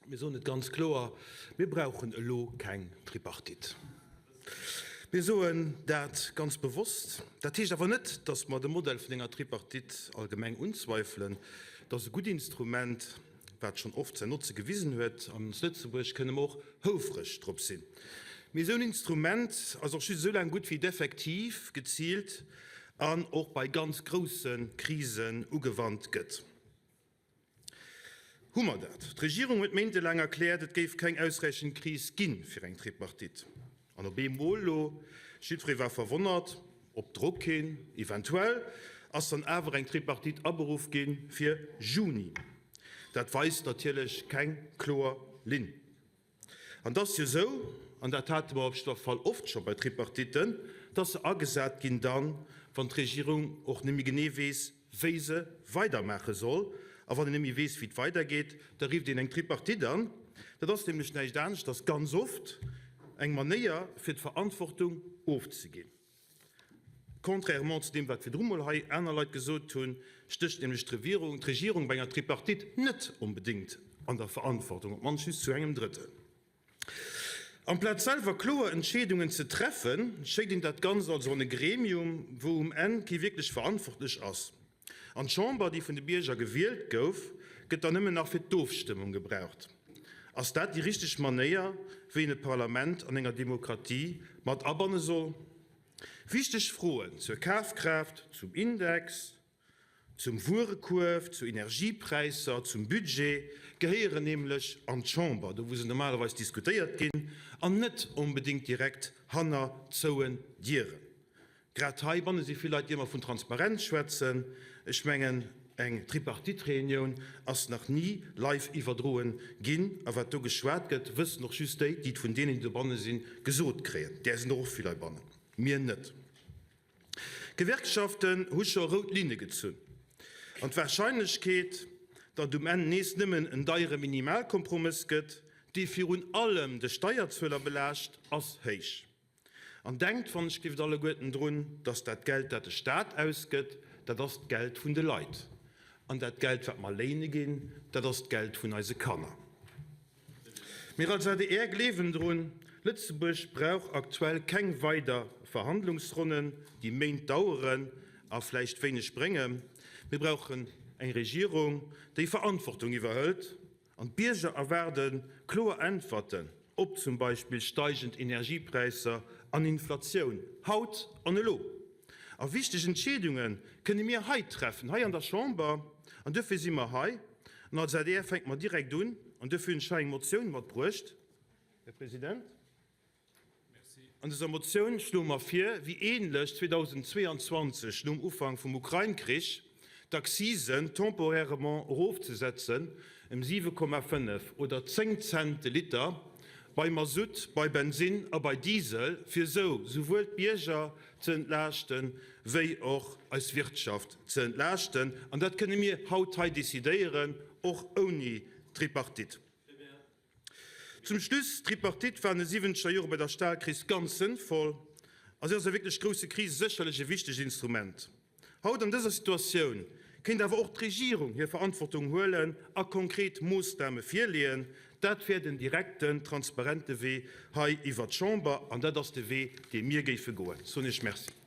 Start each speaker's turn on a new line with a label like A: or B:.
A: Mir soen et ganz kloer, Mir brauchen elo keng Tripartite. Mir soen dat ganz bewosst. Dat heescht awer net, datt mer de Modell vun enger Tripartite allgemeng unzweifelen. Et ass e gutt Instrument, wat schonn oft säin Notze gewisen huet. An als Lëtzebuerg kënne mer och houfreg drop sinn. Mee esou en Instrument ass och just esou laang gutt, wéi et effektiv, geziilt an och bei ganz grousse Krisen ugewannt gëtt. Hu mer dat? D'Regierung huet méintelaang erkläert, et géif keng ausräichend Kris gi fir eng Tripartite. An op eemol elo, jiddweree war verwonnert, op Drock hin eventuell, ass dann awer eng Tripartite aberuff gi fir Juni. Dat weist natierlech keng kloer Linn. An 't ass jo esou, an dat hate mer op jiddwer Fall oft scho bei Tripartitten, dass se agesat ginn dann, wann d'Regierung och net méi genee weess, wéi se weidermaache soll. A wann een net méi weess, wéi et weidergeet, da rifft een eng Tripartite an. Dat ass nämlech näischt aneschters ganz oft eng Manéier, fir d'Verantwortung ofzeginn. Contrairement zu deem, wat virdru mol hei aner Leit gesot hunn, stécht nämlech d'Regierung d'Regierung bei enger Tripartite net onbedéngt an der Verantwortung, op d'mannst just zu engem Drëttel. Amplaz selwer kloer Entscheedungen ze treffen, schéckt een dat Ganzt also an e Gremium, wou um Enn kee wierklech verantwortlech ass. An d'Chamber, déi vun de Bierger gewielt gouf, gëtt dann nëmmen nach fir d'Ofstëmmung gebraucht. Ass dat déi richteg Manéier, wéi een e Parlament an enger Demokratie mat abanne soll? Wichteg Froen zur Kafkraaft, zum Index, zum Wuerekuerf, zu Energiepräisser, zum Budget gehéieren nämlech an d'Chamber, do wou se normalerweis diskutéiert ginn, an net onbedéngt direkt hanner zouen Dieren. Grad heibanne si vill Leit, déi ëmmer vun Transparenz schwätzen. Ech mengen, eng Tripartite-Reunioun ass nach ni live iwwerdroen ginn. A wat do geschwat gëtt, wëssen och just déi, déi et vun deenen, déi dobanne sinn, gesot kréien. Där sinn der och vill heibannen, mir net. D'Gewerkschaften hu scho rout Linne gezunn. An d'Warscheinlechkeet, datt um Enn nees nëmmen en deiere Minimalkompromëss gëtt, dee virun allem de Steierzueler belaascht, ass héich. An denkt wann ech gelift alleguerten drun, dass dat Geld, dat de Stat ausgëtt, dat ass d'Geld vun de Leit. An dat Geld, wat mer léine ginn, dat ass d'Geld vun eise Kanner. Mir als adr gleewen drun, Lëtzebuerg brauch aktuell keng weider Verhandlungsronnen, déi Méint daueren a vläicht wéineg bréngen. Mir brauchen eng Regierung, déi Verantwortung iwwerhëlt An d'Bierger erwaarde kloer Äntwerten op zum Beispill steigend Energiepräisser an Inflatioun, haut an elo. A wichteg Entscheedunge kënne mir hei treffen, hei an der Chamber. An duerfir si mer hei. An als adr fänke mer direkt un. An duerfir hunn ech hei eng Motioun matbruecht, Här President. An dëser Motioun schloe mer vir, wéi ähnlech 2022 nom Ufank vum Ukrain-Krich, d'Accisen temporairement erofzesetzen ëm 7,5 oder 10 Cent de Liter bei Masutt, bei Bensinn a bei Diesel, fir esou souwuel d'Bierger ze entlaaschten, wéi och eis Wirtschaft ze entlaaschten. An dat kënne mir haut hei decidéieren, och ouni Tripartite. Zum Schluss, D'Tripartite war an de siwwenzeger Jore bei der Stalkris ganz sënnvoll a si ass a wierklech grousse Krise sécherlech e wichtegt Instrument. Haut an dëser Situatioun kéint awer och d'Regierung hir Verantwortung huelen a konkret Moossname virleeën. Dat wär den direkten, transparente Wee hei iwwert d'Chamber an dat ass de Wee, dee mir géife goen. Soen Iech Merci.